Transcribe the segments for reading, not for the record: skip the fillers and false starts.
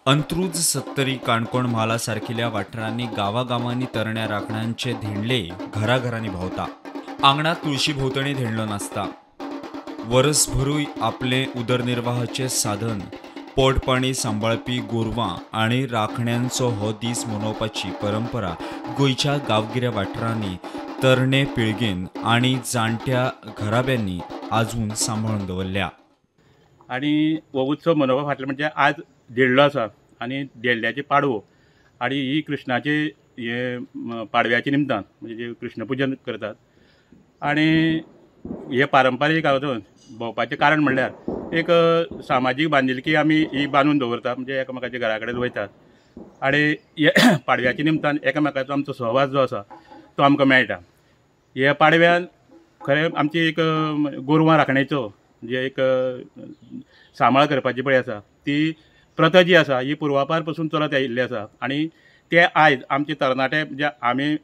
अंत्रुज, सत्तरी, काणकोण म्हाला सारकिल्या वाठारांनी गांवागांवांनी तरण्या राखण्यांचे धेंडले घराघरांनी भोंवता. आंगणात तुळशी भोंवतणी धेंडलो नासता. वरसभरूय आपले उदरनिर्वाहाचे साधन पोटपाणी सांबाळपी गोरवां आनी राखण्यांचो हो दीस मनोवपाची परंपरा गोंयच्या गांवगिऱ्या वाठारांनी तरणे पिळगेन आनी जाणट्या घराब्यांनी आजून सांबाळून दवरल्या. आनी हो उत्सव मनोवपा फाटलें म्हणजे आज धेंडलो आसा आनी धेंडल्याचे पाडवो आनी ही कृष्णाचे हे पाडव्याचे निमतान म्हणजे कृष्णपुजन करतात. आनी हे पारंपारीक हातून भोंवपाचें कारण म्हणल्यार एक सामाजीक बांदिलकी आमी ही बांदून दवरता, म्हणजे एकामेकाच्या घरा कडेन वयतात आनी हे पाडव्याच्या निमतान एकामेकाचो आमचो सहवास जो आसा तो आमकां मेळटा. हे पाडव्यान खरें आमची एक गोरवां राखणेचो जे एक सांबाळ करपाची पळय आसा ती प्रथा जी आसा ही पुर्वापार पसून चलत आयिल्ली आसा आनी ते आयज आमचे तरणाटे म्हणजे आमी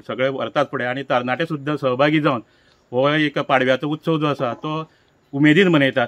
सगळे व्हरतात फुडें आनी तरणाटे सुद्दां सहभागी जावन हो एक पाडव्याचो उत्सव जो आसा तो उमेदीन मनयतात.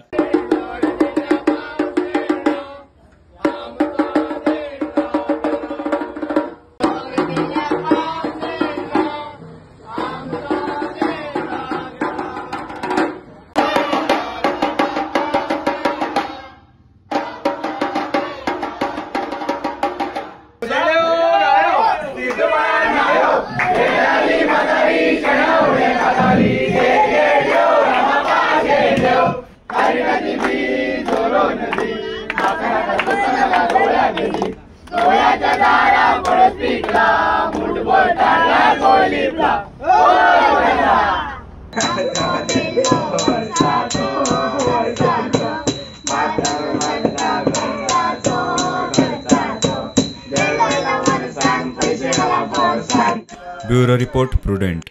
Bureau report, Prudent.